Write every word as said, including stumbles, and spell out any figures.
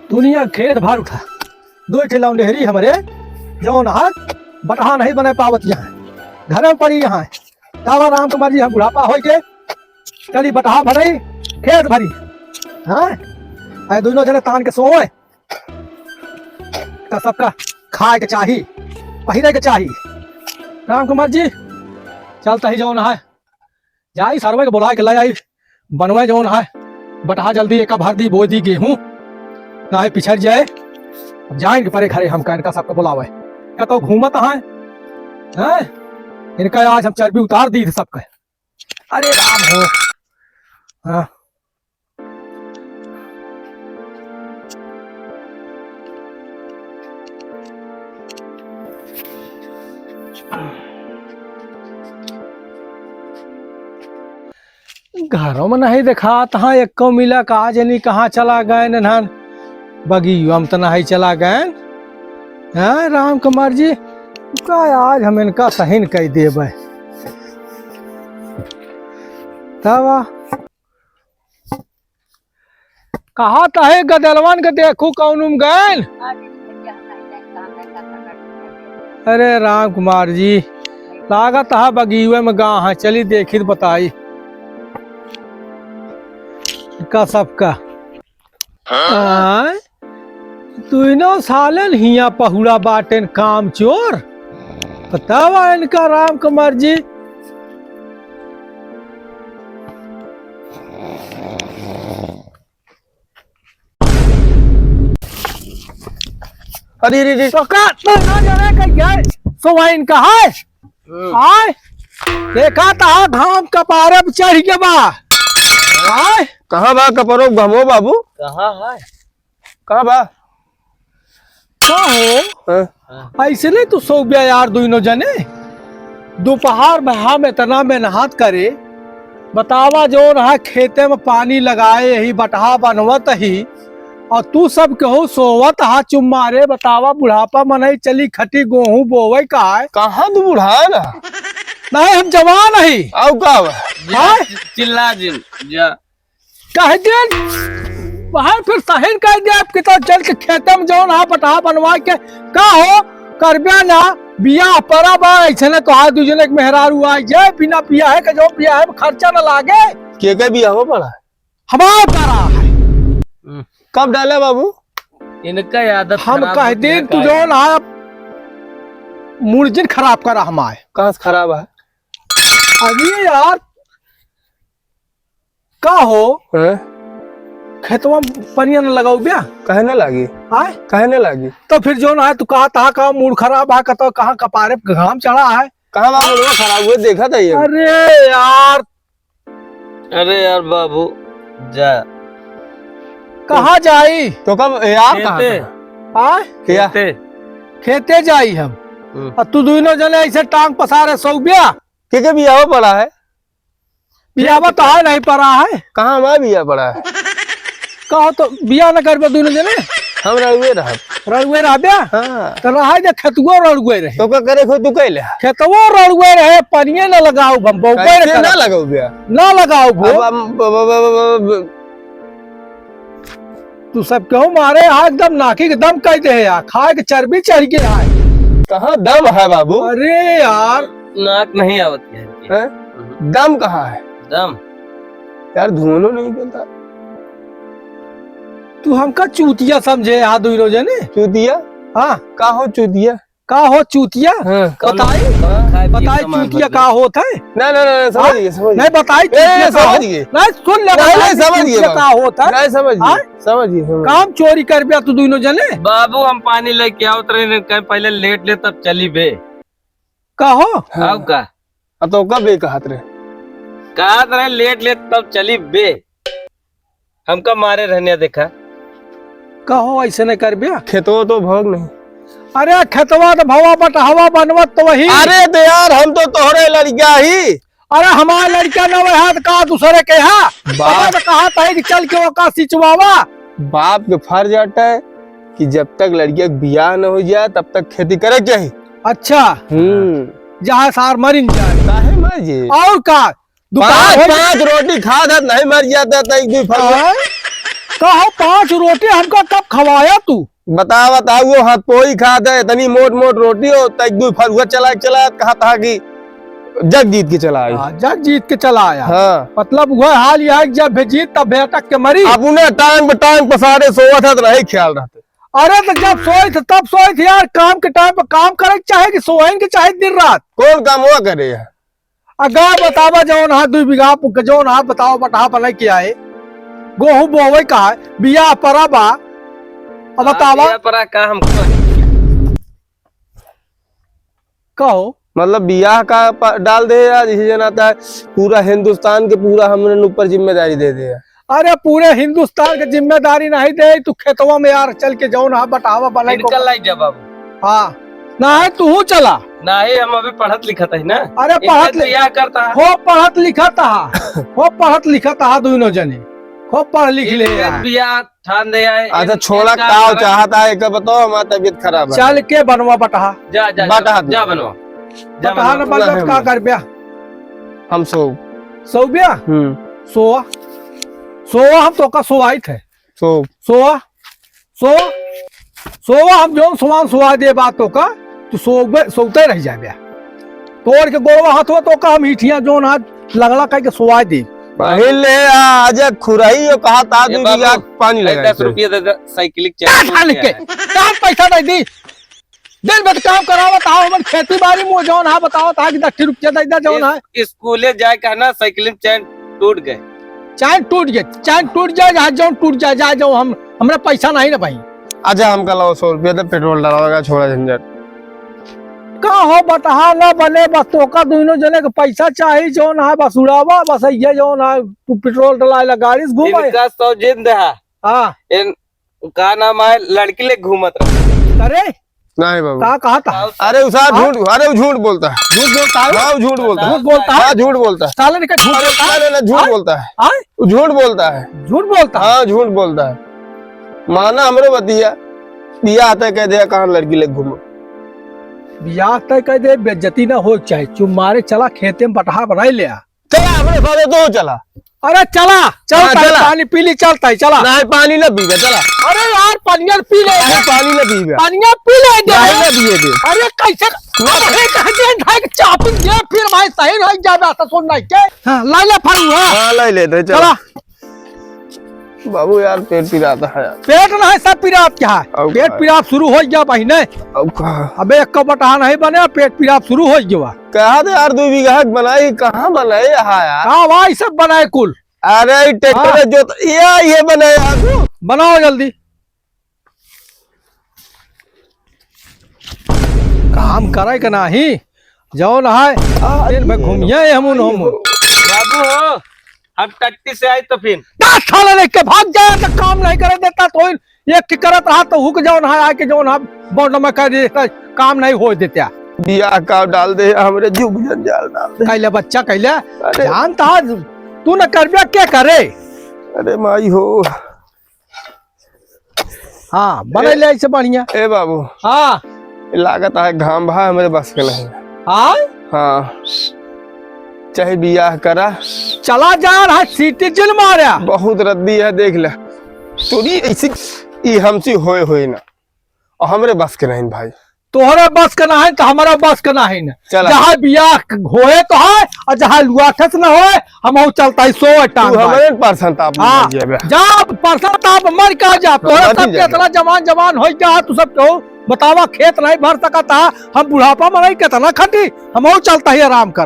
दुनिया खेत भर उठा, दो ठे लौंडेहरी हमरे, जौन हाथ बटहा नहीं बने पावत यहाँ, घर में पड़ी यहाँ। तावा राम कुमार जी हम बुढ़ापा होई के चली बटहा भरई, खेत भरी, हाँ, ऐ दुइनो जने तान के सोए। त सबका खाए के चाही, पहिरे के चाही। राम कुमार जी, चलता ही जौन है, जाई सरवे के बुलाए के ले आई, बनवे जौन है, बटहा जल्दी एका भर दी, बोई दी गेहूं, नाहीं पिछड़ जाए। अब जाए इनके परे घरे, हम का इनका सबका बुलावे, का तो घूमत हैं, हैं? इनका आज हम चर्बी उतार दी सबका। अरे राम हो, हाँ। घरों में नहीं देखात हाँ, एक्को मिला का जनी कहाँ चला गए नन्हन, बगियुआ में तो नहीं चला गए। हाँ राम कुमार जी, का आज हम इनका सहिन कह देबे। तब आ, कहा तहे गदलवन के देखू कौन उम गैन। अरे राम कुमार जी, लागत है बगीवे में गा है, चली देखी त बताई का सबका। आय, दुइनो सालन हिया पहुड़ा बाटेन काम चोर। बतावा इनका राम कुमार जी। अरे, अरे, अरे। तो का, तो ना जाने का क्या है? सो भाई इनका है? हम्म। आय? देखा ता घाम कपारे पे चढ़ के बा। आय? कहाँ बा कपरो घमो बाबू? कहाँ है? कहाँ बा? का हो? हाँ। ऐसे नहीं तू सौब्या यार दुइनो जने? दोपहर में हम इतना मेहनत करे, बतावा जौन है खेते में पानी लगाए ही बटहा बनवत ही, और तू सब केहू सोवत हा चुम्मारे, बतावा बुढ़ापा मनई चली खटी गोहूं बोवे का है? कहाँ तू बुढ़ा ना? नहीं, हम जवान ही। आउ का बा? हाँ? चिल्ला जिन, जा। कह दिन, वहाँ फिर सहिन कह दिया कि तो चल के खेते में जौन हा बटहा बनवा के का हो करब्या ना, बियाह परा बा, ऐसे ना तोहार दू जने के मेहरारू आ जाए, बिना बियाह के जो बियाह में खर्चा ना लागे। के के बियाह हो पड़ा है? हमार परा है। हम्म। कब डाला बाबू? इनका आदत हम खराब कह होती है दिन तू का जौन है? हा मूड जिन खराब करा हमार। कहाँ से खराब है? अरे यार, का हो? हैं? खेतवा में पनिया न लगाऊ ब्या? काहे न लागी? आय? काहे न लागी? तो फिर जौन है, तू कहा तहा का मूड खराब है, कतो कहाँ कपारे पे घाम चढ़ा है। कहाँ बा मूडवा खराब हुए, देखा था ये। अरे यार। अरे यार बाबू, जा। कहाँ जाई? तो कब, यार कहाँ खेते। था? आय? क्या? खेते। खेते जाई हम। हम्म। और तू दुइनो जने ऐसे टांग पसारे सौब्या। के के बियाह पड़ा है? बियाह तो है नहीं पड़ा है। कहाँ हमारा बियाह पड़ा है? कहो तो बियाह न करबे दुइनो जने? हम रड़ुए रहब। रड़ुए रहबे? हाँ। तो रहा जे खेतुओ रड़ुए रहे। तो का करे खो तू कैले? खेतुओ रड़ुए रहे, पनिये न लगाऊ हम, बउबे न कैसे करब। ना लगाऊ बिया? ना लगाऊ भो। अब हम, ब-, ब-, ब-, ब-, ब-, तू सब क्यों मारे यहाँ एकदम नाकी के दम कह दे है यार, खाए के चर्बी चढ़ गया है। कहाँ दम है बाबू? अरे यार। नाक नहीं आवत है इनके। हैं? दम कहाँ है? दम? यार धुआं नहीं करता। तू हमका चूतिया समझे यहाँ दुइनो जने? चूतिया? हाँ। का हो चूतिया? का हो चूतिया? हाँ। बताई? कौन खाए पिए बताई सामान चूतिया भर का गया? होत है? ना, ना, ना, ना, समझ हाँ? गए, समझ नहीं गए। बताई ए, चूतिया का समझ होत? गए। नहीं, सुन ले, नहीं, बताई नहीं, समझ चूतिया गए का बाबू। होत है? नहीं, समझ गए, हाँ? समझ गए, समझ गए। काम चोरी करबे तू दुइनो जने? बाबू, हम पानी लेके आवत रहे, कहीं पहले लेट ले तब चली बे। का हो? हाँ। अब का? अब तो कब बे कहत रहे? कहत रहे लेट लेट तब चली बे। हमका मारे रहने देखा। कहो ऐसे न करबे। खेतवा तो भोग नहीं। अरे खेतवा तो भवा बटहवा बनवत तो वही। अरे तो यार हम तो तोहरे लड़का ही। अरे हमार लड़का न वह हाथ का दूसरे के हा। बाप। पता तो कहा था कि चल के ओका सिंचवावा। बाप के फर्ज आटा है कि जब तक लड़किया के बियाह न हो जाए तब तक खेती करे के चाही। अच्छा। हम्म। जहाँ सार मरिन जाए। काहे मर जे? और का? दुकान पाँच, हो पाँच रोटी खा था, नहीं मर जाता था एक दो फल। हाँ? कहो, पाँच रोटी हमका कब खवाया तू? बता, बता, वो हाथ पोई खात है, इतनी मोट मोट रोटी हो, तक दू फरुआ चला, चला, कहा था कि जग जीत के चला आया। हाँ, जग जीत के चला आया। हाँ। मतलब, वह हाल यह है कि जब भी जीत, तब भी अटक के मरी। अपने टांग पे टांग पसारे सोवत है, तो नहीं ख्याल रहते। अरे, तो जब सोई थे, तब सोई थे यार, काम के टाइम पे काम करे के चाहे कि सोहन के चाहे दिन रात? कौन काम हुआ करे है? अगा बतावा, जौन हाथ दुई बीघा प-, जौन हाथ बतावा, बटहा बनाए के आए, गोहूं बोवे का है, बियाह परा बा, अब हाँ, बतावा। बियाह परा का हमको कहो। मतलब बियाह का प-, डाल दे यार, जैसे जनाता है, पूरा हिंदुस्तान के पूरा हमने ऊपर जिम्मेदारी दे दे यार। अरे, पूरे हिंदुस्तान के जिम्मेदारी नहीं दे, तू खेतवा में यार चल के जौन हा बटहावा बनाई इनका को। लाई जा बाबू। हाँ, ना है, तू चला। ना है, हम अभी पढ़त लिखत है ना। अरे, इनका पढ़त लि-, बियाह करता है। हो पढ़त लिखत हा, हो पढ़त लिखत हा, दोनों जने खूब पढ़ लिख ले इनका यार। बियाह ठान दे आए, अच्छा, इन-, छोड़ा, इनका काव चाहता है, एक बताओ, हमारा तबीयत खराब है। चल के बनवा बटहा। जा, जा, बटहा जा, दे। जा बनवा। जा बटहा बनवा। न बनवा तो का करब्या? हम सो। सोब्या? हम्म। सोवा। सोवा, हम तोका सोवाइत है। सो। सोवा। सोवा, हम जौन सोवान सोवा दे बात तोका, तू सोवे, सोते रह जाब्या। तोड़ के गोड़वा हाथवा तोका हम हिठिया जौन आज लगड़ा कह के सोवा दे। पहिले आज खुरही यो कहा ता ए दू बीघा बाबू, पानी ए, लगा दस दे। रुपया दे दे, साइकिल के का चैन खाने टूट के? गया है। का पैसा दे दी? दिन भर काम करावत हा, हमन खेती बाड़ी में जौन हा बतावत हा कि दस रुपया दे दे जौन हा। इस-, स्कूले जाए का ना, साइकिल में चैन टूट गए। चैन टूट गए, चैन टूट जाए, जहाँ जौन टूट जाए, जाए जौन हम, हमरा पैसा नहीं ना भाई। अच्छा, हमका लाओ सौ रुपया दे, पेट्रोल डलावेगा, छोड़ा झंझट। का हो बटहा ना बने, बस तोका दोनों जने के पैसा चाही, जौन हा बस उड़ावा, बस ये जौन हा तू पेट्रोल डलाए ला गाड़ी से घूमे। इनका सौ जिंद है। हाँ। इन का नाम है, लड़की ले घूमत रहे। अरे, नहीं बाबू। का कहा था? अरे, उ साहब हाँ? झूठ, अरे, उ झूठ बोलता है। झूठ बोलता है? हाँ, उ झूठ बोलता है। झूठ बोलता है? हाँ, झूठ बोलता है। साले ने कहा झूठ अरे, बोलता है? अरे, ना, झूठ हाँ? बोलता है। हाँ? उ झूठ बोलता है। झूठ बोलता है? हाँ, झूठ बोलता है। माना हमरे बतिया, बियाह तय कह दिया, कहाँ लड़की ले घूमो। बियाह तय कह दे, बेइज्जती ना हो चाहे, चुप मारे चला खेते में बटहा बनाई ले आ। चला, अपने साथे तू चला। अरे चला, चल हाँ, ताई, चला। पानी पी ली, चल ताई, चला। नहीं, पानी ना पीबे, चला। अरे यार, पनिया पी ले। नहीं, पानी ना पीबे। पनिया पी ले दे। नहीं ना पिए दे। अरे कैसे? ना। अरे कह दे, ढाई के चापी दे, फिर भाई सही नहीं जाबे, ऐसा सुन नहीं के। हाँ, ला ले फरुआ। हाँ, ला ले दे, चला। चला। बाबू यार, पेट पिरात है यार। पेट ना है, सब पिरात क्या है? अब पेट का? पिरात शुरू हो गया बहिने। अब का? अबे एक बटहा नहीं बने, पेट पिरात शुरू हो गया। कहा दे यार, दो बीघा के बनाई, कहाँ बनाए यहाँ यार? का भाई सब बनाए कुल? अरे, ई ट्रैक्टर हाँ। जोत, ये, ये बनाए यार। बनाओ जल्दी। काम करे के नाही, जौन है, आ, दिन भर ये घूमिए हम उन हम। बाबू हो, हम टट्टी से आई तो फिर। दस साल लेके भाग जाए तो काम नहीं करे देता तो एक की करत रहा तो हुक जौन है, आके जौन है, बोर्ड में कह दे, काम नहीं हो देता। बियाह का डाल दे, हमरे जुग जंजाल डाल दे। कैले बच्चा, कैले अरे। जानता है, तू न करबे, के करे? अरे माई हो। हाँ, बने ए, ले ऐसे बढ़िया। ए बाबू। हाँ। लागत है घाम भा हमरे बस के नहीं। हाँ? हाँ। चाहे बियाह करा। चला जा रहा, सीटी जिन मारा। बहुत रद्दी है, देख ले। तोरी ऐसी, ई हमसे होए, होए ना। और हमरे बस के नहीं भाई। तोहरे बस के नाही, तो हमारा बस के नाही न। चला। जहाँ बियाह होए तो है, और जहाँ लुआठस न होए, हम हऊ चलता ही सो टांग तू भाई। हमरे परसन ताप में हाँ, मर जेबे। जा परसन ताप मर का जा, तोहरा मर ही सब जाबे। केतना जवान जवान होई का, तू सब केहू बतावा, खेत नहीं भर सकता, हम बुढ़ापा में नहीं केतना खटी, हम हऊ चलता ही आराम कर।